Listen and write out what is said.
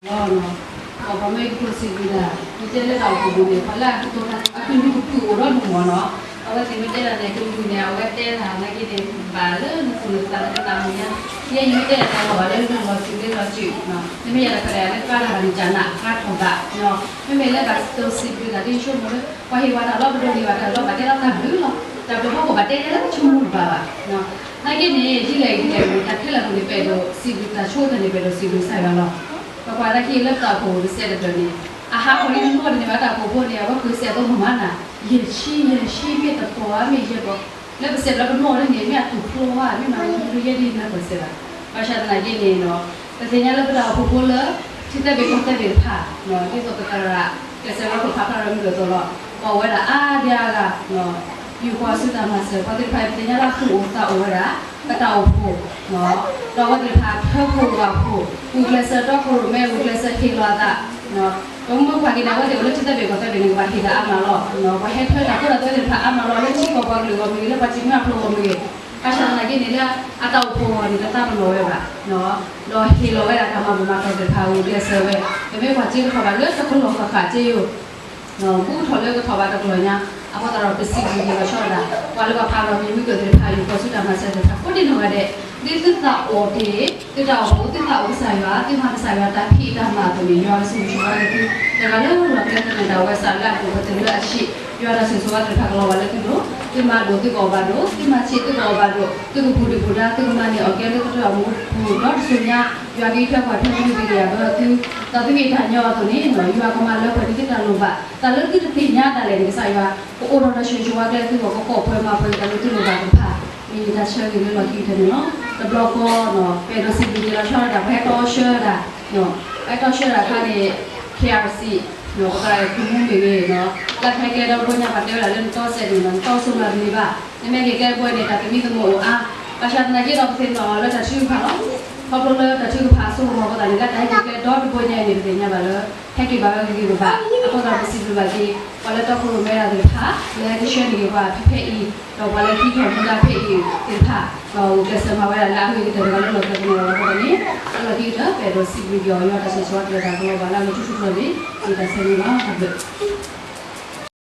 လီၤနီၤ, ပှၤမ့ၢ်ကတိၤစံးဘျုးတၢ် မ့ၢ်တဲလၢတၢ်အိၣ်ဖှိၣ်ပူၤန့ၣ် ပှၤလၢအကတိၤတၢ်အကလုာ်ကပုာ်အိၣ်ဒီးနမီၢ်နီၤ, အဝဲသ့ၣ်မ့ၢ်တဲတၢ်န့ၣ် ကလုာ်န့ၣ် အဝဲတဲတၢ်နာ်က့န့ၣ် ဘၣ်လၢနသူၣ်နသးနကနၣ်မုာ်ညါ, ယဲယမ့ၢ်တဲတၢ်တၢ်လီၤဘၣ်လၢနလီၤစုာ်လၢလီၤစုာ်, နမ့ၢ်ယၤတၢ်ဖဲဒၣ်လၢကါတၢ်ဘၣ်န့ၣ် ကနၣ်ကါထီၣ်ဘၣ်, မ့မ့ၢ်လၢဘၣ်ကတိၤစံးဘျုးတၢ်ဒ်ယဆိကမိၣ်လၢ ပှၤဟ့ၣ်ဝဲတၢ်လီၤပဒိၣ်န့ၣ်ဘၣ်တၢ်လီၤဘၣ်တဲလီၤတၢ်ဘျုးလီၤ, တၢ်ဘျုးဖီခိၣ်ဘၣ်တဲလၢဆိကမိၣ်တဘၣ်ဘၣ် နာ်က့န့ၣ် ဒ်လဲၣ်ဒ်လဲၣ်န့ၣ် တၢ်ခဲလၢာ်ပူၤန့ၣ် ပအဲၣ်ဒိးစံးဘျုးတၢ်ဆိကတၢၢ်န့ၣ် ပအဲၣ်ဒိးစံးဘျုးကစၢ်ယွၤလီၤ. ပကွၢ်သနာ်က့လၢပတၢ်အိၣ်ဖှိၣ်တစဲးတဒၢးန့ၣ် အဟးဂီၤလံတနီၤန့ၣ်ဘၣ် တၢ်အိၣ်ဖှိၣ်ဖိန့ၣ် အဝဲဃုာ်စဲးသိမုၢ်မးနၤ, ယဲၢ်ဆံ ယဲၢ်ဆံမ့ၢ်တပီၢ်ဧါ မ့ၢ်ယဲၢ်ပီၢ်, လၢပစဲးဘျီပနီၣ်လၢန့ၣ် မ့ၢ်အတူၢ်ဖျိဧါ မ့ၢ်မၤမနုၤယဲဒ်န့ၣ်ပစဲးဘၣ်. ဘၣ်ဆၣ်သနာ်က့န့ၣ် ပသ့ၣ်ညါလၢပတၢ်အိၣ်ဖှိၣ်ဖိလၢ ထံသၢဘ့ၣ်ကီၢ်သၢဘ့ၣ်တဖၣ် ဒ်သိးပသရၣ် ကျဲးစၢးဝဲခိၣ်ဖးဖျါထီၣ်မုၢ်ကၢၢ်သိးလီၤ, ပအိၣ်ဝဲဒၣ်အါဒံအါဂၤ ယူၢ်ဃီၤဆူတၢ်မၤစၢၤ ပှၤသ့ၣ်တဖၣ်အံၤ ပသ့ၣ်ညါလၢအသူၣ်အိၣ်သးအိၣ်ဝဲဒၣ် ပတၢ်အိၣ်ဖှိၣ်, ဒီးအဝဲသ့ၣ်တဖၣ်ထၢဖှိၣ်ဝၣ်ဖှိၣ် ဂုာ်ကျဲးစၢးတီခိၣ်ရိၣ်မဲ ဂုာ်ကျဲးစၢးဟ့ၣ်လီၤအသး, ပမ့ၢ်ကွၢ်က့ၤန့ၣ် အဝဲသ့ၣ်အိၣ်လၢထံသၢဘ့ၣ်ကီၢ်သၢဘ့ၣ်န့ၣ် ကဘၣ်ဟ့ၣ်သးအါမးလီၤ, ပှၤဟဲထၢတၢ်ကီတၢ်ခဲသ့ၣ်တဖၣ်အါမးလီၤ လၢထံကီၢ်ပှၤကလုာ်အဂီၢ်မ့ၢ်ဂ့ၤ လၢပှၤစံၣ်မုၢ်အဖျိအဂီၢ်မ့ၢ်ဂ့ၤ, ဘၣ်ဆၣ်သနာ်က့န့ၣ်လၢ အတၢ်အိၣ်ဖှိၣ်အဂီၢ်န့ၣ် တသးပနီၣ်ဝဲဘၣ် ဒီးဟ့ၣ်လီၤဝဲဒၣ်တၢ်မၤဘူၣ်မၤတီၢ်သ့ၣ်တဖၣ် ဂုာ်ကျဲးစၢးဝဲ, ပမ့ၢ်ကွၢ်စ့ကထီၣ်ဘၣ်လၢတကလီၢ်ဃၣ်ဃၣ်စ့ယိာ်, ဘူးကထီၣ်လၢကထီၣ်ဘၣ်တကလီၢ်ညါ, အဃိသတးဒီးပစံးဘျုးက့ၤလီၤဆီဒၣ်တၢ် ပှၤလၢပှၤဖးလီၤမံၤမုၢ်ကၢၢ်သ့ၣ်တဖၣ် ယူၢ်ဃီၤဆူတၢ်မၤစၢၤသ့ၣ်တဖၣ် ကိးဒံနီၢ်ဂၤဒဲး, ဒ်သုသးအိၣ်တ့ၢ် သုတၢ်အိၣ်ဖှိၣ် သုသးအိၣ်ကစၢ်ယွၤ သုမၤကစၢ်ယွၤတၢ်ဖံးတၢ်မၤအသိးန့ၣ် ယွၤကဆိၣ်ဂ့ၤဆိၣ်ဝါက့ၤသု, တဂၤလၢလီၢ်ကျဲသနၢၣ်တၢ်ဝဲစးလၢအဒိၣ်ပတုာ်လၢအဆံး, ယွၤတၢ်ဆိၣ်ဂ့ၤဆိၣ်ဝါသ့ၣ်တဖၣ်ကလီၤဘၣ်လၢသုလိၤ, သုမၤဒိၣ်သုကအီၣ်ဘၣ်ဒိၣ်, သုမၤဆံးသုကအီၣ်ဘၣ်ဒိၣ်, သုကပူၤဒုၣ်ပူၤဒါ သုကမၤန့ၢ်အီၣ်ကဲလၢကတၢၢ်အမူပူၤ ဒီးတစိၤညါ ယွၤကဟံးထွဲကွၢ်ထွဲသုမ့ၢ်ဂ့ၤယၤဘၣ်သု, ဒီးသုမ့ၢ်တၢ်ညီအသိးန့ၣ် ယွၤကမၤလၢပှဲၤန့ၢ်သုတၢ်လိၣ်ဘၣ်, တၢ်လၢသုတသ့ၣ်ညါဒၣ်လဲာ်န့ၣ် ကစၢ်ယွၤ ကအိၣ်ဒီးတၢ်ဆိၣ်ဂ့ၤဆိၣ်ဝါကျဲသုဂီၢ် ကကိးပှဲၤမၤပှဲၤက့ၤတၢ်လၢသုလိၣ်ဘၣ်သ့ၣ်တဖၣ်, မ့ၢ်တၢ်ဆၢဂ့ၤလၢလီၢ်ခံကတၢၢ်န့ၣ်လီၤ. တဘျီဃီ ပအဲၣ်ဒိးစံးဘျုးက့ၤလီၤဆီဒၣ်တၢ် ပှၤဟဲတီဆှၢဒၣ်, ပှၤဟဲတီဆှၢဒၣ်အခါန့ၣ် KRC ပသရၣ်အဲၣ်ခိၣ်မူမ့ၢ်ဂ့ၤ, လၢကဟဲကျဲဒီဘိညါ ပှၤတဲဝဲဒၣ်လၢနတီစဲးန့ၣ် နတီစိၤမၤတန့ၢ်ဘၣ်, နမ့ၢ်က့ၤကျဲတဘိန့ၣ် တၢ်သမံသမိးအိၣ်အါ, ဘၣ်ဆၣ်သနာ်က့ဒီး ပသ့ၣ်နီၣ်လၢတၢ်ထုကဖၣ်လီၤ. ခီဖျိလၢတၢ်ထုကဖၣ်အစိကမီၤအဃိသတးန့ၣ် လၢတၢ်ဟဲက့ၤကျဲဒီတဘိညါအံၤန့ၣ် ပသ့ၣ်ညါဘၣ်လၢ ဟဲက့ၤဘၣ်ဝဲဂ့ၤဂ့ၤဘၣ်ဘၣ်, အဃိသတးဒီးပစံးဘျုးဘၣ်က့ၤ ပှၤလၢတီခိၣ်ရိၣ်မဲဒၣ်သ့ၣ်တဖၣ် လၢဟဲကဆှၢန့ၢ်က့ၤပှၤဖဲဖဲအံၤ, ဒီးပှၤလၢဟံးထီၣ်မူဒါဖဲအံၤသ့ၣ်တဖၣ်, ဒီးဂုာ်ကျဲးစၢးမၤဝဲဒၣ်လၢအဂ့ၤကတၢၢ်တဂၤလၢလီၢ်ကျဲသနၢၣ်တၢ်လီၤအဃိသတးန့ၣ်, လၢလီၢ်ခံကတၢၢ် ပအဲၣ်ဒိးစံးဘျုးက့ၤအီၤ ယွၤတၢ်ဆိၣ်ဂ့ၤဆိၣ်ဝါကလဲၤတၢ်ကလီၤဘၣ်လၢအဂ့ၤထူထူတီၤတီၤန့ၣ် မ့ၢ်တၢ်ဆၢန့ၣ်လီၤ. တၢ်ဘျုး